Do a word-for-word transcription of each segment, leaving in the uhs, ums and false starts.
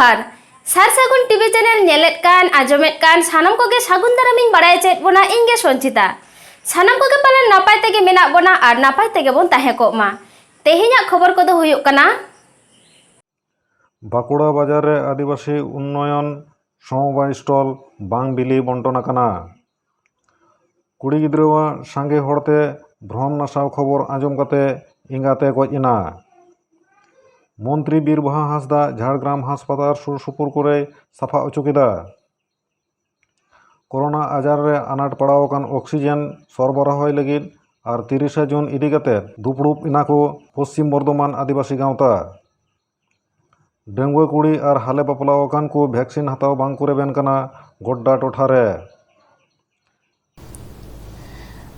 ᱟᱨ ᱥᱟᱨ ᱥᱟᱹᱜᱩᱱ TV channel ᱧᱮᱞᱮᱫ ᱠᱟᱱ, ᱟᱸᱡᱚᱢᱮᱫ ᱠᱟᱱ ᱥᱟᱱᱟᱢ ᱠᱚᱜᱮ ᱥᱟᱹᱜᱩᱱ ᱫᱟᱨᱟᱢᱤᱧ ᱵᱟᱲᱟᱭ ᱦᱚᱪᱚᱭᱮᱫ ᱵᱚᱱᱟ, ᱤᱧ ᱜᱮ ᱥᱚᱧᱪᱤᱛᱟ᱾ ᱥᱟᱱᱟᱢ ᱠᱚᱜᱮ ᱯᱟᱞᱮᱱ ᱱᱟᱯᱟᱭ ᱛᱮᱜᱮ ᱢᱮᱱᱟᱜ ᱵᱚᱱᱟ ᱟᱨ ᱱᱟᱯᱟᱭ ᱛᱮᱜᱮ ᱵᱚᱱ ᱛᱟᱦᱮᱸ ᱠᱚᱜ ᱢᱟ᱾ ᱛᱮᱦᱮᱧᱟᱜ ᱠᱷᱚᱵᱚᱨ ᱠᱚᱫᱚ ᱦᱩᱭᱩᱜ ᱠᱟᱱᱟ᱾ ᱵᱟᱸᱠᱩᱲᱟ ᱵᱟᱡᱟᱨ ᱨᱮ ᱟᱹᱫᱤᱵᱟᱹᱥᱤ ᱩᱱᱱᱚᱭᱚᱱ ᱥᱚᱢᱚᱵᱟᱭ ᱥᱴᱚᱞ ᱵᱟᱝ ᱵᱤᱞᱤ ᱵᱚᱱᱴᱚᱱ ᱟᱠᱟᱱᱟ᱾ ᱠᱩᱲᱤ ᱜᱤᱫᱽᱨᱟᱹᱣᱟᱜ ᱥᱟᱸᱜᱮ ᱦᱚᱲᱛᱮ ᱵᱷᱨᱚᱢ ᱱᱟᱥᱟᱣ ᱠᱷᱚᱵᱚᱨ ᱟᱸᱡᱚᱢ ᱠᱟᱛᱮ ᱮᱸᱜᱟᱛᱮ ᱜᱚᱡ ᱮᱱᱟ᱾ ᱢᱚᱱᱛᱨᱤ ᱵᱤᱨᱵᱟᱦᱟ ᱦᱟᱸᱥᱫᱟ ᱡᱷᱟᱲᱜᱨᱟᱢ ᱦᱟᱥᱯᱟᱛᱟᱞ ᱥᱩᱨ ᱥᱩᱯᱩᱨ ᱠᱚᱨᱮᱭ ᱥᱟᱯᱷᱟ ᱚᱪᱚ ᱠᱮᱫᱟ᱾ ᱠᱳᱨᱳᱱᱟ ᱟᱡᱟᱨ ᱨᱮ ᱟᱱᱟᱴ ᱯᱟᱲᱟᱣ ᱟᱠᱟᱱ ᱚᱠᱥᱤᱡᱮᱱ ᱥᱚᱨᱵᱚᱨᱟᱦᱚᱭ ᱞᱟᱹᱜᱤᱫ ᱟᱨ ᱛᱤᱨᱤᱥᱟ ᱡᱩᱱ ᱤᱫᱤ ᱠᱟᱛᱮ ᱫᱩᱯᱲᱩᱵ ᱮᱱᱟ ᱠᱚ ᱯᱚᱥᱪᱤᱢ ᱵᱚᱨᱫᱷᱚᱢᱟᱱ ᱟᱹᱫᱤᱵᱟᱹᱥᱤ ᱜᱟᱶᱛᱟ᱾ ᱰᱟᱺᱜᱩᱣᱟᱹ ᱠᱩᱲᱤ ᱟᱨ ᱦᱟᱞᱮ ᱵᱟᱯᱞᱟ ᱟᱠᱟᱱ ᱠᱚ ᱵᱷᱮᱠᱥᱤᱱ ᱦᱟᱛᱟᱣ ᱵᱟᱝ ᱠᱚ ᱨᱮᱵᱮᱱ ᱠᱟᱱᱟ ᱜᱚᱰᱰᱟ ᱴᱚᱴᱷᱟ ᱨᱮ᱾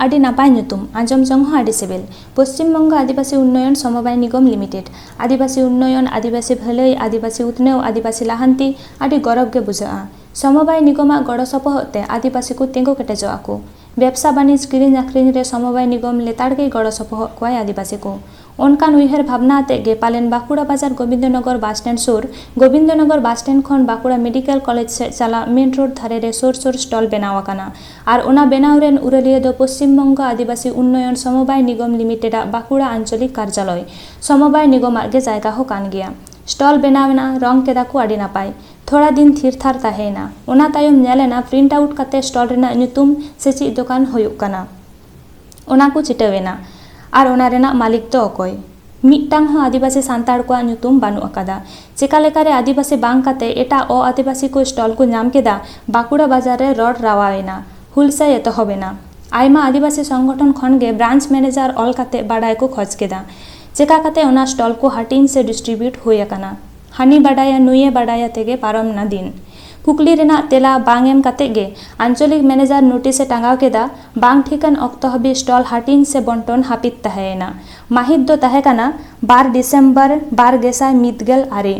ᱟᱹᱰᱤ ᱱᱟᱯᱟᱭ ᱧᱩᱛᱩᱢ, ᱟᱸᱡᱚᱢ ᱡᱚᱝ ᱦᱚᱸ ᱟᱹᱰᱤ ᱥᱤᱵᱤᱞ᱾ ᱯᱚᱥᱪᱤᱢ ᱵᱚᱝᱜᱚ ᱟᱹᱫᱤᱵᱟᱹᱥᱤ ᱩᱱᱱᱚᱭᱚᱱ ᱥᱚᱢᱚᱵᱟᱭ ᱱᱤᱜᱚᱢ ᱞᱤᱢᱤᱴᱮᱰ᱾ ᱟᱹᱫᱤᱵᱟᱹᱥᱤ ᱩᱱᱱᱚᱭᱚᱱ, ᱟᱹᱫᱤᱵᱟᱹᱥᱤ ᱵᱷᱟᱹᱞᱟᱹᱭ, ᱟᱹᱫᱤᱵᱟᱹᱥᱤ ᱩᱛᱱᱟᱹᱣ, ᱟᱹᱫᱤᱵᱟᱹᱥᱤ ᱞᱟᱦᱟᱱᱛᱤ, ᱟᱹᱰᱤ ᱜᱚᱨᱚᱵᱽ ᱜᱮ ᱵᱩᱡᱷᱟᱹᱜᱼᱟ᱾ ᱥᱚᱢᱚᱵᱟᱭ ᱱᱤᱜᱚᱢᱟᱜ ᱜᱚᱲᱚ ᱥᱚᱯᱚᱦᱚᱫ ᱛᱮ ᱟᱹᱫᱤᱵᱟᱹᱥᱤ ᱠᱚ ᱛᱤᱸᱜᱩ ᱠᱮᱴᱮᱡᱚᱜᱼᱟ ᱠᱚ᱾ ᱵᱮᱵᱽᱥᱟ ᱵᱟᱹᱱᱤᱡᱽ, ᱠᱤᱨᱤᱧ ᱟᱹᱠᱷᱨᱤᱧ ᱨᱮ ᱥᱚᱢᱚᱵᱟᱭ ᱱᱤᱜᱚᱢ ᱞᱮᱛᱟᱲ ᱜᱮᱭ ᱜᱚᱲᱚ ᱥᱚᱯᱚᱦᱚᱫ ᱠᱚᱣᱟᱭ ᱟᱹᱫᱤᱵᱟᱹᱥᱤ ᱠᱚ᱾ ᱚᱱᱠᱟᱱ ᱩᱭᱦᱟᱹᱨ ᱵᱷᱟᱵᱽᱱᱟ ᱟᱛᱮᱫ ᱜᱮ ᱯᱟᱞᱮᱱ ᱵᱟᱸᱠᱩᱲᱟ ᱵᱟᱡᱟᱨ ᱜᱳᱵᱤᱱᱫᱚᱱᱚᱜᱚᱨ ᱵᱟᱥ ᱥᱴᱮᱱᱰ ᱥᱩᱨ, ᱜᱳᱵᱤᱱᱫᱚᱱᱚᱜᱚᱨ ᱵᱟᱥ ᱥᱴᱮᱱᱰ ᱠᱷᱚᱱ ᱵᱟᱸᱠᱩᱲᱟ ᱢᱮᱰᱤᱠᱮᱞ ᱠᱚᱞᱮᱡᱽ ᱥᱮᱫ ᱪᱟᱞᱟᱜ ᱢᱮᱱ ᱨᱳᱰ ᱫᱷᱟᱨᱮ ᱨᱮ ᱥᱩᱨ ᱥᱩᱨ ᱥᱴᱚᱞ ᱵᱮᱱᱟᱣ ᱟᱠᱟᱱᱟ ᱟᱨ ᱚᱱᱟ ᱵᱮᱱᱟᱣ ᱨᱮᱱ ᱩᱨᱟᱹᱞᱤᱭᱟᱹ ᱫᱚ ᱯᱚᱥᱪᱤᱢ ᱵᱚᱝᱜᱚ ᱟᱹᱫᱤᱵᱟᱹᱥᱤ ᱩᱱᱱᱚᱭᱚᱱ ᱥᱚᱢᱚᱵᱟᱭ ᱱᱤᱜᱚᱢ ᱞᱤᱢᱤᱴᱮᱰ ᱟᱜ ᱵᱟᱸᱠᱩᱲᱟ ᱟᱧᱪᱚᱞᱤᱠ ᱠᱟᱨᱡᱟᱞᱚᱭ᱾ ᱥᱚᱢᱚᱵᱟᱭ ᱱᱤᱜᱚᱢᱟᱜ ᱜᱮ ᱡᱟᱭᱜᱟ ᱦᱚᱸ ᱠᱟᱱ ᱜᱮᱭᱟ᱾ ᱥᱴᱚᱞ ᱵᱮᱱᱟᱣ ᱮᱱᱟ, ᱨᱚᱝ ᱠᱮᱫᱟ ᱠᱚ ᱟᱹᱰᱤ ᱱᱟᱯᱟᱭ᱾ ᱛᱷᱚᱲᱟ ᱫᱤᱱ ᱛᱷᱤᱨ ᱛᱷᱟᱨ ᱛᱟᱦᱮᱸᱭᱮᱱᱟ᱾ ᱚᱱᱟ ᱛᱟᱭᱚᱢ ᱧᱮᱞ ᱮᱱᱟ ᱯᱨᱤᱱᱴ ᱟᱣᱩᱴ ᱠᱟᱛᱮ ᱥᱴᱚᱞ ᱨᱮᱱᱟᱜ ᱧᱩᱛᱩᱢ ᱥᱮ ᱪᱮᱫ ᱫᱚᱠᱟᱱ ᱦᱩᱭᱩᱜ ᱠᱟᱱᱟ᱾ ᱚᱱᱟ ᱠᱚ ᱪᱷᱤᱴᱟᱹᱣ ᱮᱱᱟ ᱟᱨ ᱚᱱᱟ ᱨᱮᱱᱟᱜ ᱢᱟᱹᱞᱤᱠ ᱫᱚ ᱚᱠᱚᱭ? ᱢᱤᱫᱴᱟᱝ ᱦᱚᱸ ᱟᱹᱫᱤᱵᱟᱹᱥᱤ ᱥᱟᱱᱛᱟᱲ ᱠᱚᱣᱟᱜ ᱧᱩᱛᱩᱢ ᱵᱟᱹᱱᱩᱜ ᱟᱠᱟᱫᱟ᱾ ᱪᱮᱠᱟ ᱞᱮᱠᱟᱨᱮ ᱟᱹᱫᱤᱵᱟᱹᱥᱤ ᱵᱟᱝ ᱠᱟᱛᱮ ᱮᱴᱟᱜ ᱚ-ᱟᱹᱫᱤᱵᱟᱹᱥᱤ ᱠᱚ ᱥᱴᱚᱞ ᱠᱚ ᱧᱟᱢ ᱠᱮᱫᱟ, ᱵᱟᱸᱠᱩᱲᱟ ᱵᱟᱡᱟᱨ ᱨᱮ ᱨᱚᱲ ᱨᱟᱣᱟᱣ ᱮᱱᱟ, ᱦᱩᱞᱥᱟᱹᱭ ᱮᱛᱚᱦᱚᱵ ᱮᱱᱟ᱾ ᱟᱭᱢᱟ ᱟᱹᱫᱤᱵᱟᱹᱥᱤ ᱥᱚᱝᱜᱚᱴᱷᱚᱱ ᱠᱷᱚᱱ ᱜᱮ ᱵᱨᱟᱧᱪ ᱢᱮᱱᱮᱡᱟᱨ ᱚᱞ ᱠᱟᱛᱮ ᱵᱟᱰᱟᱭ ᱠᱚ ᱠᱷᱚᱡᱽ ᱠᱮᱫᱟ᱾ ᱪᱮᱠᱟ ᱠᱟᱛᱮ ᱚᱱᱟ ᱥᱴᱚᱞ ᱠᱚ ᱦᱟᱹᱴᱤᱧ ᱥᱮ ᱰᱤᱥᱴᱨᱤᱵᱤᱭᱩᱴ ᱦᱩᱭ ᱟᱠᱟᱱᱟ? ᱦᱟᱹᱱᱤ ᱵᱟᱰᱟᱭᱟ, ᱱᱩᱭᱮ ᱵᱟᱰᱟᱭᱟ ᱛᱮᱜᱮ ᱯᱟᱨᱚᱢ ᱱᱟ ᱫᱤᱱ᱾ ᱠᱩᱠᱞᱤ ᱨᱮᱱᱟᱜ ᱛᱮᱞᱟ ᱵᱟᱝ ᱮᱢ ᱠᱟᱛᱮ ᱜᱮ ᱟᱧᱪᱚᱞᱤᱠ ᱢᱮᱱᱮᱡᱟᱨ ᱱᱳᱴᱤᱥ ᱮ ᱴᱟᱸᱜᱟᱣ ᱠᱮᱫᱟ, ᱵᱟᱝ ᱴᱷᱤᱠᱟᱹᱱ ᱚᱠᱛᱚ ᱦᱟᱹᱵᱤᱡ ᱥᱴᱚᱞ ᱦᱟᱹᱴᱤᱧ ᱥᱮ ᱵᱚᱱᱴᱚᱱ ᱦᱟᱹᱯᱤᱫ ᱛᱟᱦᱮᱸᱭᱮᱱᱟ᱾ ᱢᱟᱹᱦᱤᱛ ᱫᱚ ᱛᱟᱦᱮᱸ ᱠᱟᱱᱟ ᱵᱟᱨ ᱰᱤᱥᱮᱢᱵᱚᱨ ᱵᱟᱨ ᱜᱮᱥᱟᱭ ᱢᱤᱫ ᱜᱮᱞ ᱟᱨᱮ᱾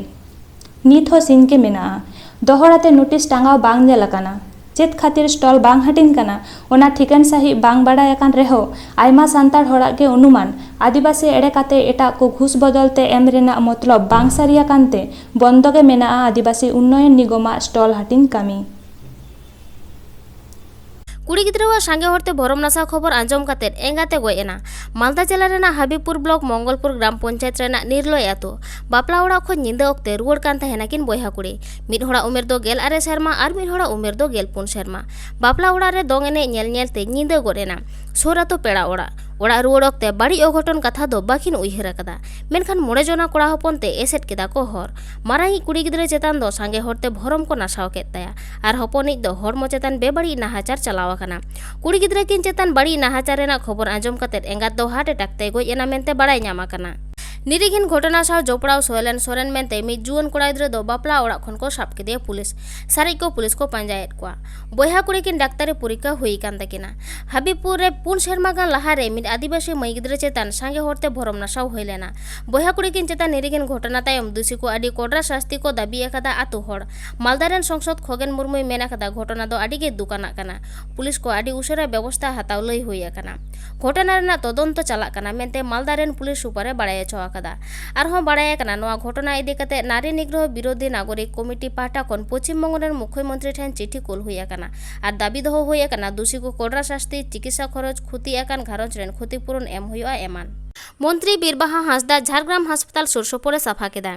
ᱱᱤᱛ ᱦᱚᱸ ᱥᱤᱧ ᱜᱮ ᱢᱮᱱᱟᱜᱼᱟ᱾ ᱫᱚᱦᱚᱲᱟ ᱛᱮ ᱱᱳᱴᱤᱥ ᱴᱟᱸᱜᱟᱣ ᱵᱟᱝ ᱧᱮᱞ ᱟᱠᱟᱱᱟ᱾ ᱪᱮᱫ ᱠᱷᱟᱹᱛᱤᱨ ᱥᱴᱚᱞ ᱵᱟᱝ ᱦᱟᱹᱴᱤᱧ ᱠᱟᱱᱟ, ᱚᱱᱟ ᱴᱷᱤᱠᱟᱹᱱ ᱥᱟᱹᱦᱤᱡ ᱵᱟᱝ ᱵᱟᱰᱟᱭ ᱟᱠᱟᱱ ᱨᱮᱦᱚᱸ, ᱟᱭᱢᱟ ᱥᱟᱱᱛᱟᱲ ᱦᱚᱲᱟᱜ ᱜᱮ ᱚᱱᱩᱢᱟᱱ, ᱟᱹᱫᱤᱵᱟᱹᱥᱤ ᱮᱲᱮ ᱠᱟᱛᱮ ᱮᱴᱟᱜ ᱠᱚ ᱜᱷᱩᱥ ᱵᱚᱫᱚᱞ ᱛᱮ ᱮᱢ ᱨᱮᱱᱟᱜ ᱢᱚᱛᱞᱚᱵ ᱵᱟᱝ ᱥᱟᱹᱨᱤ ᱟᱠᱟᱱ ᱛᱮ ᱵᱚᱱᱫᱚ ᱜᱮ ᱢᱮᱱᱟᱜᱼᱟ ᱟᱹᱫᱤᱵᱟᱹᱥᱤ ᱩᱱᱱᱚᱭᱚᱱ ᱱᱤᱜᱚᱢᱟᱜ ᱥᱴᱚᱞ ᱦᱟᱹᱴᱤᱧ ᱠᱟᱹᱢᱤ᱾ ᱠᱩᱲᱤ ᱜᱤᱫᱽᱨᱟᱹᱣᱟᱜ ᱥᱟᱸᱜᱮ ᱦᱚᱲᱛᱮ ᱵᱷᱚᱨᱚᱢ ᱱᱟᱥᱟᱣ ᱠᱷᱚᱵᱚᱨ ᱟᱸᱡᱚᱢ ᱠᱟᱛᱮ ᱮᱸᱜᱟᱛᱮ ᱜᱚᱡ ᱮᱱᱟ᱾ ᱢᱟᱞᱫᱟ ᱡᱮᱞᱟ ᱨᱮᱱᱟᱜ ᱦᱟᱵᱤᱵᱯᱩᱨ ᱵᱞᱚᱠ ᱢᱚᱝᱜᱚᱞᱯᱩᱨ ᱜᱨᱟᱢ ᱯᱚᱧᱪᱟᱭᱮᱛ ᱨᱮᱱᱟᱜ ᱱᱤᱨᱞᱚᱭ ᱟᱛᱳ ᱵᱟᱯᱞᱟ ᱚᱲᱟᱜ ᱠᱷᱚᱱ ᱧᱤᱫᱟᱹ ᱚᱠᱛᱮ ᱨᱩᱣᱟᱹᱲ ᱠᱟᱱ ᱛᱟᱦᱮᱱᱟ ᱠᱤᱱ ᱵᱚᱭᱦᱟ ᱠᱩᱲᱤ᱾ ᱢᱤᱫ ᱦᱚᱲᱟᱜ ᱩᱢᱮᱨ ᱫᱚ ᱜᱮᱞ ᱟᱨᱮ ᱥᱮᱨᱢᱟ ᱟᱨ ᱢᱤᱫ ᱦᱚᱲᱟᱜ ᱩᱢᱮᱨ ᱫᱚ ᱜᱮᱞ ᱯᱩᱱ ᱥᱮᱨᱢᱟ᱾ ᱵᱟᱯᱞᱟ ᱚᱲᱟᱜ ᱨᱮ ᱫᱚᱝ ᱮᱱᱮᱡ ᱧᱮᱞ ᱧᱮᱞ ᱛᱮ ᱧᱤᱫᱟᱹ ᱜᱚᱫ ᱮᱱᱟ᱾ ᱥᱩᱨ ᱟᱛᱳ ᱯᱮᱲᱟ ᱚᱲᱟᱜ᱾ ᱚᱲᱟᱜ ᱨᱩᱣᱟᱹᱲ ᱚᱠᱛᱮ ᱵᱟᱹᱲᱤᱡ ᱚᱜᱷᱚᱴᱚᱱ ᱠᱟᱛᱷᱟ ᱫᱚ ᱵᱟᱹᱠᱤᱱ ᱩᱭᱦᱟᱹᱨ ᱟᱠᱟᱫᱟ᱾ ᱢᱮᱱᱠᱷᱟᱱ ᱢᱚᱬᱮ ᱡᱚᱱᱟ ᱠᱚᱲᱟ ᱦᱚᱯᱚᱱ ᱛᱮ ᱮᱥᱮᱫ ᱠᱮᱫᱟ ᱠᱚ ᱦᱚᱨ᱾ ᱢᱟᱨᱟᱝᱤᱡ ᱠᱩᱲᱤ ᱜᱤᱫᱽᱨᱟᱹ ᱪᱮᱛᱟᱱ ᱫᱚ ᱥᱟᱸᱜᱮ ᱦᱚᱲᱛᱮ ᱵᱷᱚᱨᱚᱢ ᱠᱚ ᱱᱟᱥᱟᱣ ᱠᱮᱫ ᱛᱟᱭᱟ ᱟᱨ ᱦᱚᱯᱚᱱᱤᱡ ᱫᱚ ᱦᱚᱲᱢᱚ ᱪᱮᱛᱟᱱ ᱵᱮᱵᱟᱹᱲᱤᱡ ᱱᱟᱦᱟᱪᱟᱨ ᱪᱟᱞᱟᱣ ᱟᱠᱟᱱᱟ᱾ ᱠᱩᱲᱤ ᱜᱤᱫᱽᱨᱟᱹ ᱠᱤᱱ ᱪᱮᱛᱟᱱ ᱵᱟᱹᱲᱤᱡ ᱱᱟᱦᱟᱪᱟᱨ ᱨᱮᱱᱟᱜ ᱠᱷᱚᱵᱚᱨ ᱟᱸᱡᱚᱢ ᱠᱟᱛᱮ ᱮᱸᱜᱟᱛ ᱫᱚ ᱦᱟᱨᱴ ᱮᱴᱟᱠ ᱛᱮ ᱜᱚᱡ ᱮᱱᱟ ᱢᱮᱱᱛᱮ ᱵᱟᱲᱟᱭ ᱧᱟᱢ ᱟᱠᱟᱱᱟ᱾ ᱱᱤᱨᱤᱜᱷᱤᱱ ᱜᱷᱚᱴᱚᱱᱟ ᱥᱟᱶ ᱡᱚᱯᱲᱟᱣ ᱥᱚᱭᱞᱮᱱ ᱥᱚᱨᱮᱱ ᱢᱮᱱᱛᱮ ᱢᱤᱫ ᱡᱩᱣᱟᱹᱱ ᱠᱚᱲᱟ ᱜᱤᱫᱽᱨᱟᱹ ᱫᱚ ᱵᱟᱯᱞᱟ ᱚᱲᱟᱜ ᱠᱷᱚᱱ ᱠᱚ ᱥᱟᱵ ᱠᱮᱫᱮᱭᱟ ᱯᱩᱞᱤᱥ᱾ ᱥᱟᱨᱮᱡ ᱠᱚ ᱯᱩᱞᱤᱥ ᱠᱚ ᱯᱟᱸᱡᱟᱭᱮᱫ ᱠᱚᱣᱟ᱾ ᱵᱚᱭᱦᱟ ᱠᱩᱲᱤ ᱠᱤᱱ ᱰᱟᱠᱛᱟᱨᱤ ᱯᱚᱨᱤᱠᱠᱷᱟ ᱦᱩᱭ ᱟᱠᱟᱱ ᱛᱟᱹᱠᱤᱱᱟ᱾ ᱦᱟᱵᱤᱵᱯᱩᱨ ᱨᱮ ᱯᱩᱱ ᱥᱮᱨᱢᱟ ᱜᱟᱱ ᱞᱟᱦᱟᱨᱮ ᱢᱤᱫ ᱟᱹᱫᱤᱵᱟᱹᱥᱤ ᱢᱟᱹᱭ ᱜᱤᱫᱽᱨᱟᱹ ᱪᱮᱛᱟᱱ ᱥᱟᱸᱜᱮ ᱦᱚᱲᱛᱮ ᱵᱷᱚᱨᱚᱢ ᱱᱟᱥᱟᱣ ᱦᱩᱭ ᱞᱮᱱᱟ᱾ ᱵᱚᱭᱦᱟ ᱠᱩᱲᱤ ᱠᱤᱱ ᱪᱮᱛᱟᱱ ᱱᱤᱨᱤᱜᱷᱤᱱ ᱜᱷᱚᱴᱚᱱᱟ ᱛᱟᱭᱚᱢ ᱫᱩᱥᱤ ᱠᱚ ᱟᱹᱰᱤ ᱠᱚᱰᱨᱟ ᱥᱟᱥᱛᱤ ᱠᱚ ᱫᱟᱹᱵᱤ ᱟᱠᱟᱫᱟ ᱟᱹᱛᱩ ᱦᱚᱲ᱾ ᱢᱟᱞᱫᱟ ᱨᱮᱱ ᱥᱚᱝᱥᱚᱫ ᱠᱷᱚᱜᱮᱱ ᱢᱩᱨᱢᱩᱭ ᱢᱮᱱ ᱟᱠᱟᱫᱟ, ᱜᱷᱚᱴᱚᱱᱟ ᱫᱚ ᱟᱹᱰᱤ ᱜᱮ ᱫᱩᱠ ᱟᱱᱟᱜ ᱠᱟᱱᱟ᱾ ᱯᱩᱞᱤᱥ ᱠᱚ ᱟᱹᱰᱤ ᱩᱥᱟᱹᱨᱟ ᱵᱮᱵᱚᱥᱛᱟ ᱦᱟᱛᱟᱣ ᱞᱟᱹᱭ ᱦᱩᱭ ᱟᱠᱟᱱᱟ᱾ ᱜᱷᱚᱴᱚᱱᱟ ᱨᱮᱱᱟᱜ ᱛᱚᱫᱚᱱᱛᱚ ᱪᱟᱞᱟᱜ ᱠᱟᱱᱟ ᱢᱮᱱᱛᱮ ᱢᱟᱞᱫᱟ ᱨᱮᱱ ᱯᱩᱞᱤᱥ ᱥᱩᱯᱟᱨ ᱮ ᱵᱟᱲᱟᱭ ᱦᱚᱪᱚ ᱟᱠᱟᱫᱟ᱾ ᱟᱨᱦᱚᱸ ᱵᱟᱲᱟᱭ ᱟᱠᱟᱱᱟ, ᱱᱚᱣᱟ ᱜᱷᱚᱴᱚᱱᱟ ᱤᱫᱤ ᱠᱟᱛᱮ ᱱᱟᱨᱤ ᱱᱤᱜᱨᱚᱦᱚ ᱵᱤᱨᱳᱫᱷᱤ ᱱᱟᱜᱚᱨᱤᱠ ᱠᱚᱢᱤᱴᱤ ᱯᱟᱦᱴᱟ ᱠᱷᱚᱱ ᱯᱚᱪᱷᱤᱢ ᱵᱚᱝᱜᱚ ᱨᱮᱱ ᱢᱩᱠᱷᱭᱚᱢᱚᱱᱛᱨᱤ ᱴᱷᱮᱱ ᱪᱤᱴᱷᱤ ᱠᱩᱞ ᱦᱩᱭ ᱟᱠᱟᱱᱟ ᱟᱨ ᱫᱟᱹᱵᱤ ᱫᱚᱦᱚ ᱦᱩᱭ ᱟᱠᱟᱱᱟ, ᱫᱩᱥᱤ ᱠᱚ ᱠᱚᱰᱨᱟ ᱥᱟᱥᱛᱤ, ᱪᱤᱠᱤᱛᱥᱟ ᱠᱷᱚᱨᱚᱪ, ᱠᱷᱩᱛᱤ ᱟᱠᱟᱱ ᱜᱷᱟᱨᱚᱸᱡᱽ ᱨᱮᱱ ᱠᱷᱩᱛᱤ ᱯᱩᱨᱚᱱ ᱮᱢ ᱦᱩᱭᱩᱜᱼᱟ ᱮᱢᱟᱱ᱾ ᱢᱚᱱᱛᱨᱤ ᱵᱤᱨᱵᱟᱦᱟ ᱦᱟᱸᱥᱫᱟ ᱡᱷᱟᱲᱜᱨᱟᱢ ᱦᱟᱥᱯᱟᱛᱟᱞ ᱥᱩᱨ ᱥᱩᱯᱩᱨ ᱮ ᱥᱟᱯᱷᱟ ᱠᱮᱫᱟ᱾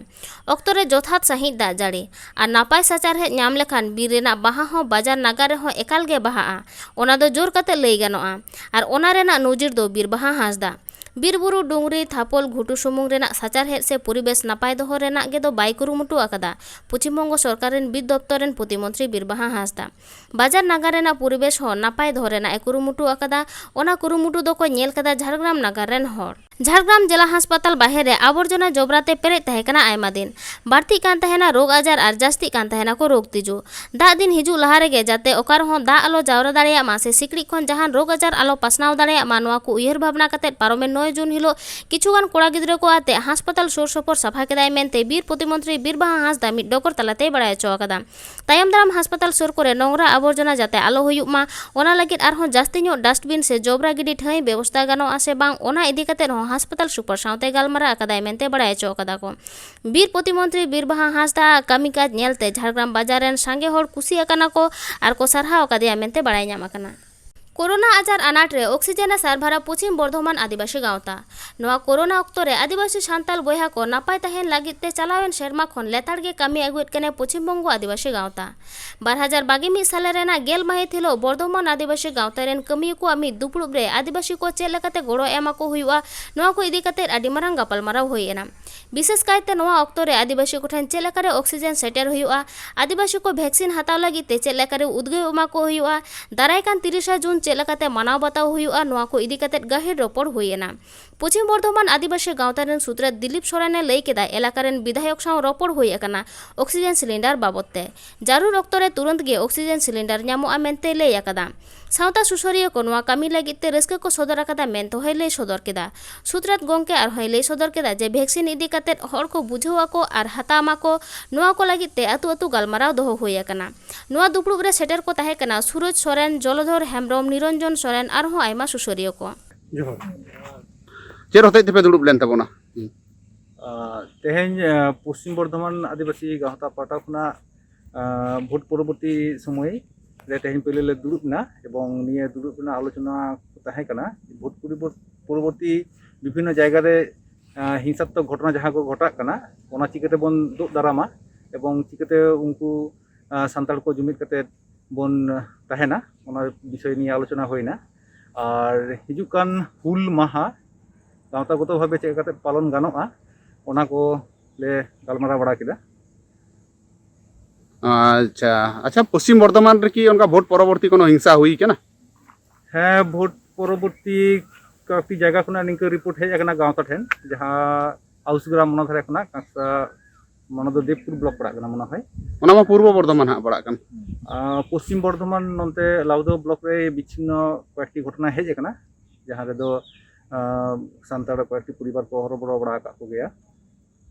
ᱚᱠᱛᱚ ᱨᱮ ᱡᱚᱛᱷᱟᱛ ᱥᱟᱺᱦᱤᱡ ᱫᱟᱜ ᱡᱟᱹᱲᱤ ᱟᱨ ᱱᱟᱯᱟᱭ ᱥᱟᱪᱟᱨᱦᱮᱫ ᱧᱟᱢ ᱞᱮᱠᱷᱟᱱ ᱵᱤᱨ ᱨᱮᱱᱟᱜ ᱵᱟᱦᱟ ᱦᱚᱸ ᱵᱟᱡᱟᱨ ᱱᱟᱜᱟᱨ ᱨᱮᱦᱚᱸ ᱮᱠᱟᱞ ᱜᱮ ᱵᱟᱦᱟᱜᱼᱟ᱾ ᱚᱱᱟ ᱫᱚ ᱡᱳᱨ ᱠᱟᱛᱮ ᱞᱟᱹᱭ ᱜᱟᱱᱚᱜᱼᱟ᱾ ᱟᱨ ᱚᱱᱟ ᱨᱮᱱᱟᱜ ᱱᱩᱡᱤᱨ ᱫᱚ ᱵᱤᱨᱵᱟᱦᱟ ᱦᱟᱸᱥᱫᱟ᱾ ᱵᱤᱨ ᱵᱩᱨᱩ, ᱰᱩᱝᱨᱤ, ᱛᱷᱟᱯᱚᱞ, ᱜᱷᱩᱴᱩ ᱥᱩᱢᱩᱝ ᱨᱮᱱᱟᱜ ᱥᱟᱪᱟᱨᱦᱮᱫ ᱥᱮ ᱯᱚᱨᱤᱵᱮᱥ ᱱᱟᱯᱟᱭ ᱫᱚᱦᱚ ᱨᱮᱱᱟᱜ ᱜᱮ ᱫᱚ ᱵᱟᱭ ᱠᱩᱨᱩᱢᱩᱴᱩ ᱟᱠᱟᱫᱟ ᱯᱚᱪᱷᱤᱢ ᱵᱚᱝᱜᱚ ᱥᱚᱨᱠᱟᱨ ᱨᱮᱱ ᱵᱤᱨ ᱫᱚᱯᱛᱚᱨ ᱨᱮᱱ ᱯᱨᱚᱛᱤᱢᱚᱱᱛᱨᱤ ᱵᱤᱨᱵᱟᱦᱟ ᱦᱟᱸᱥᱫᱟ᱾ ᱵᱟᱡᱟᱨ ᱱᱟᱜᱟᱨ ᱨᱮᱱᱟᱜ ᱯᱚᱨᱤᱵᱮᱥ ᱦᱚᱸ ᱱᱟᱯᱟᱭ ᱫᱚᱦᱚ ᱨᱮᱱᱟᱜ ᱮ ᱠᱩᱨᱩᱢᱩᱴᱩ ᱟᱠᱟᱫᱟ᱾ ᱚᱱᱟ ᱠᱩᱨᱩᱢᱩᱴᱩ ᱫᱚᱠᱚ ᱧᱮᱞ ᱠᱟᱫᱟ ᱡᱷᱟᱲᱜᱨᱟᱢ ᱱᱟᱜᱟᱨ ᱨᱮᱱ ᱦᱚᱲ᱾ ᱡᱷᱟᱲᱜᱨᱟᱢ ᱡᱮᱞᱟ ᱦᱟᱥᱯᱟᱛᱟᱞ ᱵᱟᱦᱮᱨ ᱨᱮ ᱟᱵᱚᱨᱡᱚᱱᱟ ᱡᱚᱵᱽᱨᱟ ᱛᱮ ᱯᱮᱨᱮᱡ ᱛᱟᱦᱮᱸ ᱠᱟᱱᱟ ᱟᱭᱢᱟ ᱫᱤᱱ᱾ ᱵᱟᱹᱲᱛᱤᱜ ᱠᱟᱱ ᱛᱟᱦᱮᱱᱟ ᱨᱳᱜᱽ ᱟᱡᱟᱨ ᱟᱨ ᱡᱟᱹᱥᱛᱤᱜ ᱠᱟᱱ ᱛᱟᱦᱮᱱᱟ ᱠᱚ ᱨᱳᱜᱽ ᱛᱤᱡᱩ᱾ ᱫᱟᱜ ᱫᱤᱱ ᱦᱤᱡᱩᱜ ᱞᱟᱦᱟ ᱨᱮᱜᱮ ᱡᱟᱛᱮ ᱚᱠᱟ ᱨᱮᱦᱚᱸ ᱫᱟᱜ ᱟᱞᱚ ᱡᱟᱣᱨᱟ ᱫᱟᱲᱮᱭᱟᱜ ᱢᱟ ᱥᱮ ᱥᱤᱠᱲᱤᱡ ᱠᱷᱚᱱ ᱡᱟᱦᱟᱱ ᱨᱳᱜᱽ ᱟᱡᱟᱨ ᱟᱞᱚ ᱯᱟᱥᱱᱟᱣ ᱫᱟᱲᱮᱭᱟᱜ ᱢᱟ, ᱱᱚᱣᱟ ᱠᱚ ᱩᱭᱦᱟᱹᱨ ᱵᱷᱟᱵᱽᱱᱟ ᱠᱟᱛᱮ ᱯᱟᱨᱚᱢᱮᱱ ᱱᱚᱭ ᱡᱩᱱ ᱦᱤᱞᱳᱜ ᱠᱤᱪᱷᱩᱜᱟᱱ ᱠᱚᱲᱟ ᱜᱤᱫᱽᱨᱟᱹ ᱠᱚ ᱟᱛᱮ ᱦᱟᱥᱯᱟᱛᱟᱞ ᱥᱩᱨ ᱥᱩᱯᱩᱨ ᱥᱟᱯᱷᱟ ᱠᱮᱫᱟᱭ ᱢᱮᱱᱛᱮ ᱵᱤᱨ ᱯᱨᱚᱛᱤᱢᱚᱱᱛᱨᱤ ᱵᱤᱨ ᱵᱟᱦᱟ ᱦᱟᱸᱥᱫᱟ ᱢᱤᱫ ᱰᱚᱜᱚᱨ ᱛᱟᱞᱟᱛᱮᱭ ᱵᱟᱲᱟᱭ ᱦᱚᱪᱚ ᱟᱠᱟᱫᱟ᱾ ᱛᱟᱭᱚᱢ ᱫᱟᱨᱟᱢ ᱦᱟᱥᱯᱟᱛᱟᱞ ᱥᱩᱨ ᱠᱚᱨᱮ ᱱᱚᱝᱨᱟ ᱟᱵᱚᱨᱡᱚᱱᱟ ᱡᱟᱛᱮ ᱟᱞᱚ ᱦᱩᱭᱩᱜ ᱢᱟ, ᱚᱱᱟ ᱞᱟᱹᱜᱤᱫ ᱟᱨᱦᱚᱸ ᱡᱟᱹᱥᱛᱤ ᱧᱚᱜ ᱰᱟᱥᱴᱵᱤᱱ ᱥᱮ ᱡᱚᱵᱽᱨᱟ ᱜᱤᱰᱤ ᱴᱷᱟᱹᱭ ᱵᱮᱵᱚᱥᱛᱟ ᱜᱟᱱᱚᱜᱼᱟ ᱥᱮ ᱵᱟᱝ, ᱚᱱᱟ ᱤᱫᱤ ᱠᱟᱛᱮ ᱦᱚᱸ ᱦᱟᱥᱯᱟᱛᱟᱞ ᱥᱩᱯᱟᱨ ᱥᱟᱶᱛᱮ ᱜᱟᱞᱢᱟᱨᱟᱣ ᱟᱠᱟᱫᱟᱭ ᱢᱮᱱᱛᱮ ᱵᱟᱲᱟᱭ ᱦᱚᱪᱚ ᱟᱠᱟᱫᱟ ᱠᱚ᱾ ᱵᱤᱨ ᱯᱨᱚᱛᱤᱢᱚᱱᱛᱨᱤ ᱵᱤᱨ ᱵᱟᱦᱟ ᱦᱟᱸᱥᱫᱟ ᱟᱜ ᱠᱟᱹᱢᱤ ᱠᱟᱡᱽ ᱧᱮᱞᱛᱮ ᱡᱷᱟᱲᱜᱨᱟᱢ ᱵᱟᱡᱟᱨ ᱨᱮᱱ ᱥᱟᱸᱜᱮ ᱦᱚᱲ ᱠᱩᱥᱤ ᱟᱠᱟᱱᱟ ᱠᱚ ᱟᱨ ᱠᱚ ᱥᱟᱨᱦᱟᱣ ᱟᱠᱟᱫᱮᱭᱟ ᱢᱮᱱᱛᱮ ᱵᱟᱲᱟᱭ ᱧᱟᱢ ᱟᱠᱟᱱᱟ᱾ ᱠᱳᱨᱳᱱᱟ ᱟᱡᱟᱨ ᱟᱱᱟᱴ ᱨᱮ ᱚᱠᱥᱤᱡᱮᱱ ᱮ ᱥᱟᱨᱵᱷᱟᱨᱟ ᱯᱚᱪᱷᱤᱢ ᱵᱚᱨᱫᱷᱚᱢᱟᱱ ᱟᱹᱫᱤᱵᱟᱹᱥᱤ ᱜᱟᱶᱛᱟ᱾ ᱱᱚᱣᱟ ᱠᱳᱨᱳᱱᱟ ᱚᱠᱛᱚ ᱨᱮ ᱟᱹᱫᱤᱵᱟᱹᱥᱤ ᱥᱟᱱᱛᱟᱲ ᱵᱚᱭᱦᱟ ᱠᱚ ᱱᱟᱯᱟᱭ ᱛᱟᱦᱮᱱ ᱞᱟᱹᱜᱤᱫ ᱛᱮ ᱪᱟᱞᱟᱣᱮᱱ ᱥᱮᱨᱢᱟ ᱠᱷᱚᱱ ᱞᱮᱛᱟᱲ ᱜᱮ ᱠᱟᱹᱢᱤ ᱟᱹᱜᱩᱭᱮᱫ ᱠᱟᱱᱟ ᱯᱚᱪᱷᱤᱢ ᱵᱚᱝᱜᱚ ᱟᱹᱫᱤᱵᱟᱹᱥᱤ ᱜᱟᱶᱛᱟ᱾ ᱵᱟᱨ ᱦᱟᱡᱟᱨ ᱵᱟᱜᱮ ᱢᱤᱫ ᱥᱟᱞᱮ ᱨᱮᱱᱟᱜ ᱜᱮᱞ ᱢᱟᱹᱦᱤᱛ ᱦᱤᱞᱳᱜ ᱵᱚᱨᱫᱷᱚᱢᱟᱱ ᱟᱹᱫᱤᱵᱟᱹᱥᱤ ᱜᱟᱶᱛᱟ ᱨᱮᱱ ᱠᱟᱹᱢᱤᱭᱟᱹ ᱠᱚᱣᱟᱜ ᱢᱤᱫ ᱫᱩᱯᱲᱩᱵ ᱨᱮ ᱟᱹᱫᱤᱵᱟᱹᱥᱤ ᱠᱚ ᱪᱮᱫ ᱞᱮᱠᱟᱛᱮ ᱜᱚᱲᱚ ᱮᱢᱟ ᱠᱚ ᱦᱩᱭᱩᱜᱼᱟ, ᱱᱚᱣᱟ ᱠᱚ ᱤᱫᱤ ᱠᱟᱛᱮ ᱟᱹᱰᱤ ᱢᱟᱨᱟᱝ ᱜᱟᱯᱟᱞᱢᱟᱨᱟᱣ ᱦᱩᱭ ᱮᱱᱟ᱾ ᱵᱤᱥᱮᱥ ᱠᱟᱭᱛᱮ ᱱᱚᱣᱟ ᱚᱠᱛᱚ ᱨᱮ ᱟᱹᱫᱤᱵᱟᱹᱥᱤ ᱠᱚᱴᱷᱮᱱ ᱪᱮᱫ ᱞᱮᱠᱟᱨᱮ ᱚᱠᱥᱤᱡᱮᱱ ᱥᱮᱴᱮᱨ ᱦᱩᱭᱩᱜᱼᱟ, ᱟᱹᱫᱤᱵᱟᱹᱥᱤ ᱠᱚ ᱵᱷᱮᱠᱥᱤᱱ ᱦᱟᱛᱟᱣ ᱞᱟᱹᱜᱤᱫ ᱛᱮ ᱪᱮᱫ ᱞᱮᱠᱟᱨᱮ ᱩᱫᱽᱜᱟᱹᱣ ᱮᱢᱟ ᱠᱚ ᱦᱩᱭᱩᱜᱼᱟ, ᱫᱟᱨᱟᱭ ᱠᱟᱱ ᱛᱤᱨᱤᱥᱟ ᱡᱩᱱ ᱪᱮᱫ ᱞᱮᱠᱟᱛᱮ ᱢᱟᱱᱟᱣ ᱵᱟᱛᱟᱣ ᱦᱩᱭᱩᱜᱼᱟ, ᱱᱚᱣᱟ ᱠᱚ ᱤᱫᱤ ᱠᱟᱛᱮ ᱜᱟᱹᱦᱤᱨ ᱨᱚᱯᱚᱲ ᱦᱩᱭ ᱮᱱᱟ᱾ ᱯᱚᱪᱷᱤᱢ ᱵᱚᱨᱫᱷᱚᱢᱟᱱ ᱟᱹᱫᱤᱵᱟᱹᱥᱤ ᱜᱟᱶᱛᱟ ᱨᱮᱱ ᱥᱩᱛᱨᱮᱛ ᱫᱤᱞᱤᱯ ᱥᱚᱨᱮᱱ ᱮ ᱞᱟᱹᱭ ᱠᱮᱫᱟ, ᱮᱞᱟᱠᱟ ᱨᱮᱱ ᱵᱤᱫᱷᱟᱭᱚᱠ ᱥᱟᱶ ᱨᱚᱯᱚᱲ ᱦᱩᱭ ᱟᱠᱟᱱᱟ ᱚᱠᱥᱤᱡᱮᱱ ᱥᱤᱞᱤᱱᱰᱟᱨ ᱵᱟᱵᱚᱫ ᱛᱮ᱾ ᱡᱟᱹᱨᱩᱲ ᱚᱠᱛᱚ ᱨᱮ ᱛᱩᱨᱟᱹᱱᱛ ᱜᱮ ᱚᱠᱥᱤᱡᱮᱱ ᱥᱤᱞᱤᱱᱰᱟᱨ ᱧᱟᱢᱚᱜᱼᱟ ᱢᱮᱱᱛᱮᱭ ᱞᱟᱹᱭ ᱟᱠᱟᱫᱟ᱾ ᱥᱟᱶᱛᱟ ᱥᱩᱥᱟᱹᱨᱤᱭᱟᱹ ᱠᱚ ᱱᱚᱣᱟ ᱠᱟᱹᱢᱤ ᱞᱟᱹᱜᱤᱫ ᱛᱮ ᱨᱟᱹᱥᱠᱟᱹ ᱠᱚ ᱥᱚᱫᱚᱨ ᱟᱠᱟᱫᱟ ᱢᱮᱱᱛᱮ ᱦᱚᱸᱭ ᱞᱟᱹᱭ ᱥᱚᱫᱚᱨ ᱠᱮᱫᱟ᱾ ᱥᱩᱛᱨᱮᱛ ᱜᱚᱢᱠᱮ ᱟᱨᱦᱚᱸᱭ ᱞᱟᱹᱭ ᱥᱚᱫᱚᱨ ᱠᱮᱫᱟ ᱡᱮ ᱵᱷᱮᱠᱥᱤᱱ ᱤᱫᱤ ᱠᱟᱛᱮ ᱦᱚᱲ ᱠᱚ ᱵᱩᱡᱷᱟᱹᱣ ᱟᱠᱚ ᱟᱨ ᱦᱟᱛᱟᱣ ᱢᱟᱠᱚ, ᱱᱚᱣᱟ ᱠᱚ ᱞᱟᱹᱜᱤᱫ ᱛᱮ ᱟᱹᱛᱩ ᱟᱹᱛᱩ ᱜᱟᱞᱢᱟᱨᱟᱣ ᱫᱚᱦᱚ ᱦᱩᱭ ᱟᱠᱟᱱᱟ᱾ ᱱᱚᱣᱟ ᱫᱩᱯᱲᱩᱵ ᱨᱮ ᱥᱮᱴᱮᱨ ᱠᱚ ᱛᱟᱦᱮᱸ ᱠᱟᱱᱟ ᱥᱩᱨᱚᱡᱽ ᱥᱚᱨᱮᱱ, ᱡᱚᱞᱚᱫᱷᱚᱨ ᱦᱮᱢᱵᱨᱚᱢ, ᱱᱤᱨᱚᱧᱡᱚᱱ ᱥᱚᱨᱮᱱ ᱟᱨᱦᱚᱸ ᱟᱭᱢᱟ ᱥᱩᱥᱟᱹᱨᱤᱭᱟᱹ ᱠᱚ᱾ ᱡᱚᱦᱟᱨ᱾ ᱪᱮᱫ ᱦᱚᱛᱮᱡ ᱛᱮᱯᱮ ᱫᱩᱲᱩᱵ ᱞᱮᱱ ᱛᱟᱵᱚᱱᱟ? ᱟᱨ ᱛᱮᱦᱮᱧ, ᱟᱨ, ᱯᱚᱥᱪᱤᱢ ᱵᱚᱨᱫᱷᱚᱢᱟᱱ ᱟᱹᱫᱤᱵᱟᱹᱥᱤ ᱜᱟᱶᱛᱟ ᱯᱟᱦᱴᱟ ᱠᱷᱚᱱᱟᱜ, ᱟᱨ, ᱵᱷᱳᱴ ᱯᱚᱨᱚᱵᱚᱨᱛᱤ ᱥᱚᱢᱚᱭ ᱨᱮ ᱛᱮᱦᱮᱧ ᱯᱳᱭᱞᱳ ᱞᱮ ᱫᱩᱲᱩᱵ ᱮᱱᱟ ᱮᱵᱚᱝ ᱱᱤᱭᱟᱹ ᱫᱩᱲᱩᱵ ᱨᱮᱱᱟᱜ ᱟᱞᱳᱪᱚᱱᱟ ᱛᱟᱦᱮᱸ ᱠᱟᱱᱟ ᱵᱷᱳᱴ ᱯᱚᱨᱤᱵᱚᱨ-, ᱯᱚᱨᱚᱵᱚᱨᱛᱤ ᱵᱤᱵᱷᱤᱱᱱᱚ ᱡᱟᱭᱜᱟ ᱨᱮ, ᱟᱨ, ᱦᱤᱝᱥᱟᱛᱢᱚᱠ ᱜᱷᱚᱴᱚᱱᱟ ᱡᱟᱦᱟᱸ ᱠᱚ ᱜᱷᱚᱴᱟᱜ ᱠᱟᱱᱟ, ᱚᱱᱟ ᱪᱤᱠᱟᱹ ᱛᱮᱵᱚᱱ ᱫᱩᱜ ᱫᱟᱨᱟᱢᱟ ᱮᱵᱚᱝ ᱪᱤᱠᱟᱹᱛᱮ ᱩᱱᱠᱩ, ᱟᱨ, ᱥᱟᱱᱛᱟᱲ ᱠᱚ ᱡᱩᱢᱤᱫ ᱠᱟᱛᱮ ᱵᱚᱱ ᱛᱟᱦᱮᱱᱟ, ᱚᱱᱟ ᱵᱤᱥᱚᱭ ᱱᱤᱭᱮ ᱟᱞᱳᱪᱚᱱᱟ ᱦᱩᱭᱱᱟ᱾ ᱟᱨ ᱦᱤᱡᱩᱜ ᱠᱟᱱ ᱦᱩᱞ ᱢᱟᱦᱟ ᱜᱟᱶᱛᱟᱜᱚᱛᱚ ᱵᱷᱟᱵᱮ ᱪᱮᱫ ᱠᱟᱛᱮ ᱯᱟᱞᱚᱱ ᱜᱟᱱᱚᱜᱼᱟ, ᱚᱱᱟ ᱠᱚ ᱞᱮ ᱜᱟᱞᱢᱟᱨᱟᱣ ᱵᱟᱲᱟ ᱠᱮᱫᱟ᱾ ᱟᱪᱪᱷᱟ, ᱟᱪᱪᱷᱟ, ᱯᱚᱥᱪᱤᱢ ᱵᱚᱨᱫᱷᱚᱢᱟᱱ ᱨᱮᱠᱤ ᱚᱱᱠᱟ ᱵᱷᱳᱴ ᱯᱚᱨᱚᱵᱚᱨᱛᱤ ᱠᱳᱱᱳ ᱦᱤᱝᱥᱟ ᱦᱩᱭ ᱠᱟᱱᱟ? ᱦᱮᱸ, ᱵᱷᱳᱴ ᱯᱚᱨᱚᱵᱚᱨᱛᱤ ᱠᱚᱭᱮᱠᱴᱤ ᱡᱟᱭᱜᱟ ᱠᱷᱚᱱᱟᱜ ᱱᱤᱝᱠᱟᱹ ᱨᱤᱯᱳᱨᱴ ᱦᱮᱡ ᱟᱠᱟᱱᱟ ᱜᱟᱶᱛᱟ ᱴᱷᱮᱱ, ᱡᱟᱦᱟᱸ ᱟᱣᱩᱥᱜᱨᱟᱢ ᱚᱱᱟ ᱫᱷᱟᱨᱮ ᱠᱷᱚᱱᱟᱜ ᱠᱟᱸᱠᱥᱟ, ᱚᱱᱟ ᱫᱚ ᱫᱮᱵᱽᱯᱩᱨ ᱵᱞᱚᱠ ᱯᱟᱲᱟᱜ ᱠᱟᱱᱟ ᱢᱚᱱᱮ ᱦᱚᱭ᱾ ᱚᱱᱟ ᱢᱟ ᱯᱩᱨᱵᱚ ᱵᱚᱨᱫᱷᱚᱢᱟᱱ ᱦᱟᱸᱜ ᱯᱟᱲᱟᱜ ᱠᱟᱱ᱾ ᱟᱨ ᱯᱚᱥᱪᱤᱢ ᱵᱚᱨᱫᱷᱚᱢᱟᱱ ᱱᱚᱱᱛᱮ ᱞᱟᱣᱫᱚ ᱵᱞᱚᱠ ᱨᱮ ᱵᱤᱪᱷᱤᱱᱱᱚ ᱠᱚᱭᱮᱠᱴᱤ ᱜᱷᱚᱴᱚᱱᱟ ᱦᱮᱡ ᱟᱠᱟᱱᱟ, ᱡᱟᱦᱟᱸ ᱨᱮᱫᱚ ᱟᱸ, ᱥᱟᱱᱛᱟᱲ ᱠᱚᱭᱮᱠᱴᱤ ᱯᱚᱨᱤᱵᱟᱨ ᱠᱚ ᱦᱚᱨᱚᱵᱚᱨᱚ ᱵᱟᱲᱟ ᱟᱠᱟᱫ ᱠᱚᱜᱮᱭᱟ᱾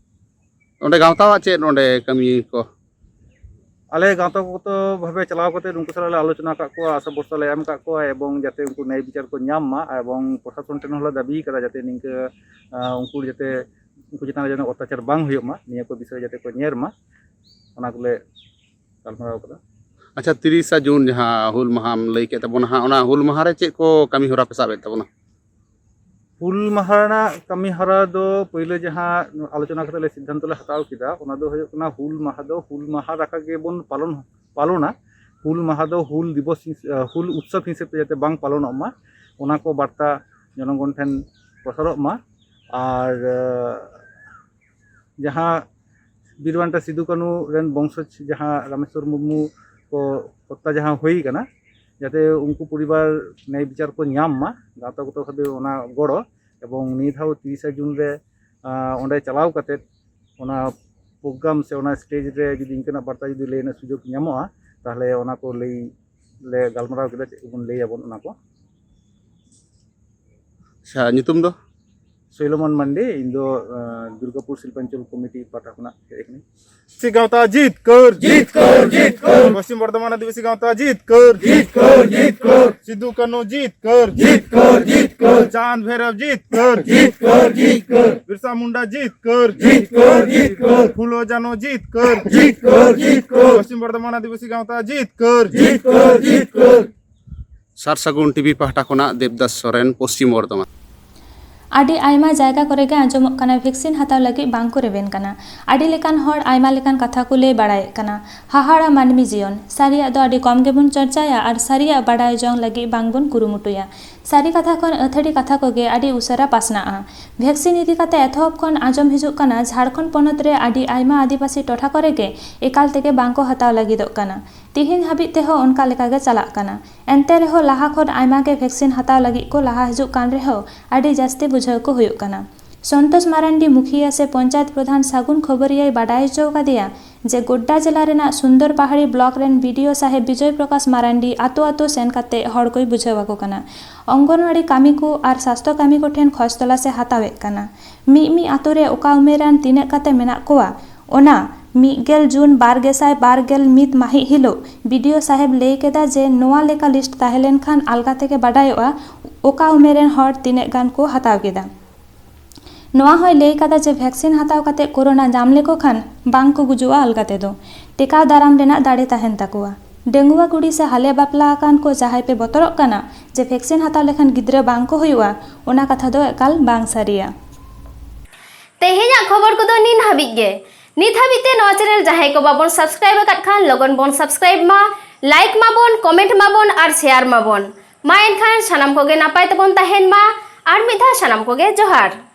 ᱚᱸᱰᱮ ᱜᱟᱶᱛᱟᱣᱟᱜ ᱪᱮᱫ ᱚᱸᱰᱮ ᱠᱟᱹᱢᱤ ᱠᱚ? ᱟᱞᱮ ᱜᱟᱶᱛᱟᱜᱚᱛᱚ ᱵᱷᱟᱵᱮ ᱪᱟᱞᱟᱣ ᱠᱟᱛᱮ ᱩᱱᱠᱩ ᱥᱟᱞᱟᱜ ᱞᱮ ᱟᱞᱳᱪᱚᱱᱟ ᱟᱠᱟᱫ ᱠᱚᱣᱟ, ᱟᱥᱟ ᱵᱷᱚᱨᱥᱟ ᱞᱮ ᱮᱢ ᱟᱠᱟᱫ ᱠᱚᱣᱟ, ᱮᱵᱚᱝ ᱡᱟᱛᱮ ᱩᱱᱠᱩ ᱱᱮᱭ ᱵᱤᱪᱟᱨ ᱠᱚ ᱧᱟᱢ ᱢᱟ, ᱮᱵᱚᱝ ᱯᱨᱚᱥᱟᱥᱚᱱ ᱴᱷᱮᱱ ᱦᱚᱸᱞᱮ ᱫᱟᱹᱵᱤ ᱠᱟᱫᱟ ᱡᱟᱛᱮ ᱱᱤᱝᱠᱟᱹ, ᱟᱸ, ᱩᱱᱠᱩ ᱡᱟᱛᱮ, ᱩᱱᱠᱩ ᱪᱮᱛᱟᱱ ᱨᱮ ᱡᱮᱱᱚ ᱚᱛᱛᱟᱪᱟᱨ ᱵᱟᱝ ᱦᱩᱭᱩᱜ ᱢᱟ, ᱱᱤᱭᱟᱹ ᱠᱚ ᱵᱤᱥᱚᱭ ᱡᱟᱛᱮ ᱠᱚ ᱧᱮᱞ ᱢᱟ, ᱚᱱᱟ ᱠᱚᱞᱮ ᱜᱟᱞᱢᱟᱨᱟᱣ ᱠᱟᱫᱟ᱾ ᱟᱪᱪᱷᱟ, ᱛᱤᱨᱤᱥᱟ ᱡᱩᱱ ᱡᱟᱦᱟᱸ ᱦᱩᱞ ᱢᱟᱦᱟᱢ ᱞᱟᱹᱭ ᱠᱮᱫ ᱛᱟᱵᱚᱱᱟ ᱦᱟᱸᱜ, ᱚᱱᱟ ᱦᱩᱞ ᱢᱟᱦᱟ ᱨᱮ ᱪᱮᱫ ᱠᱚ ᱠᱟᱹᱢᱤ ᱦᱚᱨᱟ ᱯᱮ ᱥᱟᱵ ᱮᱫ ᱛᱟᱵᱚᱱᱟ? ᱦᱩᱞ ᱢᱟᱦᱟ ᱨᱮᱱᱟᱜ ᱠᱟᱹᱢᱤ ᱦᱚᱨᱟ ᱫᱚ ᱯᱳᱭᱞᱳ ᱡᱟᱦᱟᱸ ᱟᱞᱳᱪᱚᱱᱟ ᱠᱟᱛᱮ ᱞᱮ ᱥᱤᱫᱽᱫᱷᱟᱱᱛᱚ ᱞᱮ ᱦᱟᱛᱟᱣ ᱠᱮᱫᱟ, ᱚᱱᱟ ᱫᱚ ᱦᱩᱭᱩᱜ ᱠᱟᱱᱟ ᱦᱩᱞ ᱢᱟᱦᱟ ᱫᱚ ᱦᱩᱞ ᱢᱟᱦᱟ ᱞᱮᱠᱟ ᱜᱮᱵᱚᱱ ᱯᱟᱞᱚᱱ, ᱯᱟᱞᱚᱱᱟ᱾ ᱦᱩᱞ ᱢᱟᱦᱟ ᱫᱚ ᱦᱩᱞ ᱫᱤᱵᱚᱥ ᱦᱤᱥ-, ᱦᱩᱞ ᱩᱛᱥᱚᱵᱽ ᱦᱤᱥᱟᱹᱵ ᱛᱮ ᱡᱟᱛᱮ ᱵᱟᱝ ᱯᱟᱞᱚᱱᱚᱜ ᱢᱟ, ᱚᱱᱟ ᱠᱚ ᱵᱟᱨᱛᱟ ᱡᱚᱱᱚᱜᱚᱱ ᱴᱷᱮᱱ ᱯᱨᱚᱥᱟᱨᱚᱜ ᱢᱟ᱾ ᱟᱨ, ᱟᱸ, ᱡᱟᱦᱟᱸ ᱵᱤᱨ ᱵᱟᱱᱴᱟ ᱥᱤᱫᱩ ᱠᱟᱹᱱᱩ ᱨᱮᱱ ᱵᱚᱝᱥᱚᱡᱽ ᱡᱟᱦᱟᱸ ᱨᱟᱢᱮᱥᱣᱚᱨ ᱢᱩᱨᱢᱩ ᱠᱚ ᱦᱚᱛᱛᱟ ᱡᱟᱦᱟᱸ ᱦᱩᱭ ᱠᱟᱱᱟ, ᱡᱟᱛᱮ ᱩᱱᱠᱩ ᱯᱚᱨᱤᱵᱟᱨ ᱱᱮᱭ ᱵᱤᱪᱟᱨ ᱠᱚ ᱧᱟᱢ ᱢᱟ, ᱜᱟᱶᱛᱟᱜᱚᱛᱚ ᱵᱷᱟᱵᱮ ᱚᱱᱟ ᱜᱚᱲᱚ᱾ ᱮᱵᱚᱝ ᱱᱤᱭᱟᱹ ᱫᱷᱟᱣ ᱛᱤᱨᱤᱥᱟ ᱡᱩᱱ ᱨᱮ, ᱟᱸ, ᱚᱸᱰᱮ ᱪᱟᱞᱟᱣ ᱠᱟᱛᱮ ᱚᱱᱟ ᱯᱨᱳᱜᱨᱟᱢ ᱥᱮ ᱚᱱᱟ ᱥᱴᱮᱡᱽ ᱨᱮ ᱡᱩᱫᱤ ᱤᱱᱠᱟᱹᱱᱟᱜ ᱵᱟᱨᱛᱟ ᱡᱩᱫᱤ ᱞᱟᱹᱭ ᱨᱮᱱᱟᱜ ᱥᱩᱡᱳᱜᱽ ᱧᱟᱢᱚᱜᱼᱟ, ᱛᱟᱦᱚᱞᱮ ᱚᱱᱟ ᱠᱚ ᱞᱟᱹᱭ ᱞᱮ ᱜᱟᱞᱢᱟᱨᱟᱣ ᱠᱮᱫᱟ, ᱪᱮᱫ ᱠᱚᱵᱚᱱ ᱞᱟᱹᱭ ᱟᱵᱚᱱ ᱚᱱᱟ ᱠᱚ᱾ ᱟᱪᱪᱷᱟ, ᱧᱩᱛᱩᱢ ᱫᱚ? ᱥᱳᱭᱞᱚᱢᱚᱱ ᱢᱟᱱᱰᱤ, ᱤᱧ ᱫᱚ, ᱟᱸ, ᱫᱩᱨᱜᱟᱯᱩᱨ ᱥᱤᱞᱯᱟᱧᱪᱚᱞ ᱠᱚᱢᱤᱴᱤ ᱯᱟᱦᱴᱟ ᱠᱷᱚᱱᱟᱜ ᱦᱮᱡ ᱟᱠᱟᱱᱟᱹᱧ᱾ ᱟᱹᱫᱤᱵᱟᱹᱥᱤ ᱜᱟᱶᱛᱟ ᱡᱤᱛᱠᱟᱹᱨ, ᱡᱤᱛᱠᱟᱹᱨ, ᱡᱤᱛᱠᱟᱹᱨ᱾ ᱯᱚᱥᱪᱤᱢ ᱵᱚᱨᱫᱷᱚᱢᱟᱱ ᱟᱹᱫᱤᱵᱟᱹᱥᱤ ᱜᱟᱶᱛᱟ ᱡᱤᱛᱠᱟᱹᱨ, ᱡᱤᱛᱠᱟᱹᱨ, ᱡᱤᱛᱠᱟᱹᱨ᱾ ᱥᱤᱫᱩ ᱠᱟᱹᱱᱦᱩ ᱡᱤᱛᱠᱟᱹᱨ, ᱡᱤᱛᱠᱟᱹᱨ, ᱡᱤᱛᱠᱟᱹᱨ᱾ ᱪᱟᱸᱫ ᱵᱷᱮᱨᱚᱵ ᱡᱤᱛᱠᱟᱹᱨ, ᱡᱤᱛᱠᱟᱹᱨ, ᱡᱤᱛᱠᱟᱹᱨ᱾ ᱵᱤᱨᱥᱟ ᱢᱩᱱᱰᱟ ᱡᱤᱛᱠᱟᱹᱨ, ᱡᱤᱛᱠᱟᱹᱨ, ᱡᱤᱛᱠᱟᱹᱨ᱾ ᱯᱷᱩᱞᱳ ᱡᱟᱱᱚ ᱡᱤᱛᱠᱟᱹᱨ, ᱡᱤᱛᱠᱟᱹᱨ, ᱡᱤᱛᱠᱟᱹᱨ᱾ ᱯᱚᱥᱪᱤᱢ ᱵᱚᱨᱫᱷᱚᱢᱟᱱ ᱟᱹᱫᱤᱵᱟᱹᱥᱤ ᱜᱟᱶᱛᱟ ᱡᱤᱛᱠᱟᱹᱨ, ᱡᱤᱛᱠᱟᱹᱨ, ᱡᱤᱛᱠᱟᱹᱨ᱾ ᱥᱟᱨ ᱥᱟᱹᱜᱩᱱ ᱴᱤᱵᱷᱤ ᱯᱟᱦᱴᱟ ᱠᱷᱚᱱᱟᱜ ᱫᱮᱵᱽᱫᱟᱥ ᱥᱚᱨᱮᱱ, ᱯᱚᱥᱪᱤᱢ ᱵᱚᱨᱫᱷᱚᱢᱟᱱ᱾ ᱟᱹᱰᱤ ᱟᱭᱢᱟ ᱡᱟᱭᱜᱟ ᱠᱚᱨᱮ ᱜᱮ ᱟᱸᱡᱚᱢᱚᱜ ᱠᱟᱱᱟ ᱵᱷᱮᱠᱥᱤᱱ ᱦᱟᱛᱟᱣ ᱞᱟᱹᱜᱤᱫ ᱵᱟᱝ ᱠᱚ ᱨᱮᱵᱮᱱ ᱠᱟᱱᱟ᱾ ᱟᱹᱰᱤ ᱞᱮᱠᱟᱱ ᱦᱚᱲ ᱟᱭᱢᱟ ᱞᱮᱠᱟᱱ ᱠᱟᱛᱷᱟ ᱠᱚ ᱞᱟᱹᱭ ᱵᱟᱲᱟᱭᱮᱫ ᱠᱟᱱᱟ᱾ ᱦᱟᱦᱟᱲᱟ ᱢᱟᱹᱱᱢᱤ ᱡᱤᱭᱚᱱ, ᱥᱟᱹᱨᱤᱭᱟᱜ ᱫᱚ ᱟᱹᱰᱤ ᱠᱚᱢ ᱜᱮᱵᱚᱱ ᱪᱚᱨᱪᱟᱭᱟ ᱟᱨ ᱥᱟᱹᱨᱤᱭᱟᱜ ᱵᱟᱰᱟᱭ ᱡᱚᱝ ᱞᱟᱹᱜᱤᱫ ᱵᱟᱝ ᱵᱚᱱ ᱠᱩᱨᱩᱢᱩᱴᱩᱭᱟ᱾ ᱥᱟᱹᱨᱤ ᱠᱟᱛᱷᱟ ᱠᱷᱚᱱ ᱟᱹᱛᱷᱟᱹᱲᱤ ᱠᱟᱛᱷᱟ ᱠᱚᱜᱮ ᱟᱹᱰᱤ ᱩᱥᱟᱹᱨᱟ ᱯᱟᱥᱱᱟᱜᱼᱟ᱾ ᱵᱷᱮᱠᱥᱤᱱ ᱤᱫᱤ ᱠᱟᱛᱮ ᱮᱛᱚᱦᱚᱵ ᱠᱷᱚᱱ ᱟᱸᱡᱚᱢ ᱦᱤᱡᱩᱜ ᱠᱟᱱᱟ ᱡᱷᱟᱲᱠᱷᱚᱸᱰ ᱯᱚᱱᱚᱛ ᱨᱮ ᱟᱹᱰᱤ ᱟᱭᱢᱟ ᱟᱹᱫᱤᱵᱟᱹᱥᱤ ᱴᱚᱴᱷᱟ ᱠᱚᱨᱮ ᱜᱮ ᱮᱠᱟᱞ ᱛᱮᱜᱮ ᱵᱟᱝ ᱠᱚ ᱦᱟᱛᱟᱣ ᱞᱟᱹᱜᱤᱫᱚᱜ ᱠᱟᱱᱟ᱾ ᱛᱤᱦᱤᱧ ᱦᱟᱹᱵᱤᱡ ᱛᱮᱦᱚᱸ ᱚᱱᱠᱟ ᱞᱮᱠᱟ ᱜᱮ ᱪᱟᱞᱟᱜ ᱠᱟᱱᱟ᱾ ᱮᱱᱛᱮ ᱨᱮᱦᱚᱸ ᱞᱟᱦᱟ ᱠᱷᱚᱱ ᱟᱭᱢᱟ ᱜᱮ ᱵᱷᱮᱠᱥᱤᱱ ᱦᱟᱛᱟᱣ ᱞᱟᱹᱜᱤᱫ ᱠᱚ ᱞᱟᱦᱟ ᱦᱤᱡᱩᱜ ᱠᱟᱱ ᱨᱮᱦᱚᱸ ᱟᱹᱰᱤ ᱡᱟᱹᱥᱛᱤ ᱵᱩᱡᱷᱟᱹᱣ ᱠᱚ ᱦᱩᱭᱩᱜ ᱠᱟᱱᱟ᱾ ᱥᱚᱱᱛᱳᱥ ᱢᱟᱨᱟᱱᱰᱤ ᱢᱩᱠᱷᱤᱭᱟᱹ ᱥᱮ ᱯᱚᱧᱪᱟᱭᱮᱛ ᱯᱨᱚᱫᱷᱟᱱ ᱥᱟᱹᱜᱩᱱ ᱠᱷᱚᱵᱚᱨᱤᱭᱟᱹᱭ ᱵᱟᱰᱟᱭ ᱦᱚᱪᱚ ᱠᱟᱫᱮᱭᱟ ᱡᱮ ᱜᱳᱰᱰᱟ ᱡᱮᱞᱟ ᱨᱮᱱᱟᱜ ᱥᱩᱱᱫᱚᱨ ᱯᱟᱦᱟᱲᱤ ᱵᱞᱚᱠ ᱨᱮᱱ ᱵᱤ ᱰᱤ ᱳ ᱥᱟᱦᱮᱵᱽ ᱵᱤᱡᱚᱭ ᱯᱨᱚᱠᱟᱥ ᱢᱟᱨᱟᱱᱰᱤ ᱟᱛᱳ ᱟᱛᱳ ᱥᱮᱱ ᱠᱟᱛᱮ ᱦᱚᱲ ᱠᱚᱭ ᱵᱩᱡᱷᱟᱹᱣ ᱟᱠᱚ ᱠᱟᱱᱟ᱾ ᱚᱝᱜᱚᱱᱣᱟᱲᱤ ᱠᱟᱹᱢᱤ ᱠᱚ ᱟᱨ ᱥᱟᱥᱛᱷᱚ ᱠᱟᱹᱢᱤ ᱠᱚ ᱴᱷᱮᱱ ᱠᱷᱚᱡᱽ ᱛᱚᱞᱟᱥ ᱮ ᱦᱟᱛᱟᱣᱮᱫ ᱠᱟᱱᱟ᱾ ᱢᱤᱫ ᱢᱤᱫ ᱟᱛᱳ ᱨᱮ ᱚᱠᱟ ᱩᱢᱮᱨᱟᱱ ᱛᱤᱱᱟᱹᱜ ᱠᱟᱛᱮ ᱢᱮᱱᱟᱜ ᱠᱚᱣᱟ, ᱚᱱᱟ ᱢᱤᱫ ᱜᱮᱞ ᱡᱩᱱ ᱵᱟᱨ ᱜᱮᱥᱟᱭ ᱵᱟᱨ ᱜᱮᱞ ᱢᱤᱫ ᱢᱟᱹᱦᱤᱛ ᱦᱤᱞᱳᱜ ᱵᱤ ᱰᱤ ᱳ ᱥᱟᱦᱮᱵᱽ ᱞᱟᱹᱭ ᱠᱮᱫᱟ ᱡᱮ ᱱᱚᱣᱟ ᱞᱮᱠᱟ ᱞᱤᱥᱴ ᱛᱟᱦᱮᱸ ᱞᱮᱱᱠᱷᱟᱱ ᱟᱞᱜᱟ ᱛᱮᱜᱮ ᱵᱟᱰᱟᱭᱚᱜᱼᱟ ᱚᱠᱟ ᱩᱢᱮᱨ ᱨᱮᱱ ᱦᱚᱲ ᱛᱤᱱᱟᱹᱜ ᱜᱟᱱ ᱠᱚ ᱦᱟᱛᱟᱣ ᱠᱮᱫᱟ᱾ ᱱᱚᱣᱟ ᱦᱚᱸᱭ ᱞᱟᱹᱭ ᱠᱟᱫᱟ ᱡᱮ ᱵᱷᱮᱠᱥᱤᱱ ᱦᱟᱛᱟᱣ ᱠᱟᱛᱮ ᱠᱳᱨᱳᱱᱟ ᱧᱟᱢ ᱞᱮᱠᱚ ᱠᱷᱟᱱ ᱵᱟᱝ ᱠᱚ ᱜᱩᱡᱩᱜᱼᱟ ᱟᱞᱜᱟ ᱛᱮᱫᱚ, ᱴᱮᱠᱟᱣ ᱫᱟᱨᱟᱢ ᱨᱮᱱᱟᱜ ᱫᱟᱲᱮ ᱛᱟᱦᱮᱱ ᱛᱟᱠᱚᱣᱟ᱾ ᱰᱟᱺᱜᱩᱣᱟᱹ ᱠᱩᱲᱤ ᱥᱮ ᱦᱟᱞᱮ ᱵᱟᱯᱞᱟ ᱟᱠᱟᱱ ᱠᱚ ᱡᱟᱦᱟᱸᱭ ᱯᱮ ᱵᱚᱛᱚᱨᱚᱜ ᱠᱟᱱᱟ ᱡᱮ ᱵᱷᱮᱠᱥᱤᱱ ᱦᱟᱛᱟᱣ ᱞᱮᱠᱷᱟᱱ ᱜᱤᱫᱽᱨᱟᱹ ᱵᱟᱝ ᱠᱚ ᱦᱩᱭᱩᱜᱼᱟ, ᱚᱱᱟ ᱠᱟᱛᱷᱟ ᱫᱚ ᱮᱠᱟᱞ ᱵᱟᱝ ᱥᱟᱹᱨᱤᱭᱟ᱾ ᱛᱮᱦᱮᱧᱟᱜ ᱠᱷᱚᱵᱚᱨ ᱠᱚᱫᱚ ᱱᱤᱱ ᱦᱟᱹᱵᱤᱡ ᱜᱮ᱾ ᱱᱤᱛ ᱦᱟᱹᱵᱤᱡ ᱛᱮ ᱱᱚᱣᱟ ᱪᱮᱱᱮᱞ ᱡᱟᱦᱟᱸᱭ ᱠᱚ ᱵᱟᱵᱚᱱ ᱥᱟᱵᱥᱠᱨᱟᱭᱤᱵ ᱟᱠᱟᱫ ᱠᱷᱟᱱ ᱞᱚᱜᱚᱱ ᱵᱚᱱ ᱥᱟᱵᱥᱠᱨᱟᱭᱤᱵ ᱢᱟ, ᱞᱟᱭᱤᱠ ᱢᱟᱵᱚᱱ, ᱠᱚᱢᱮᱱᱴ ᱢᱟᱵᱚᱱ ᱟᱨ ᱥᱮᱭᱟᱨ ᱢᱟᱵᱚᱱ᱾ ᱢᱟ ᱮᱱᱠᱷᱟᱱ ᱥᱟᱱᱟᱢ ᱠᱚᱜᱮ ᱱᱟᱯᱟᱭ ᱛᱮᱵᱚᱱ ᱛᱟᱦᱮᱱ ᱢᱟ᱾ ᱟᱨ ᱢᱤᱫ ᱫᱷᱟᱣ ᱥᱟᱱᱟᱢ ᱠᱚᱜᱮ ᱡᱚᱦᱟᱨ᱾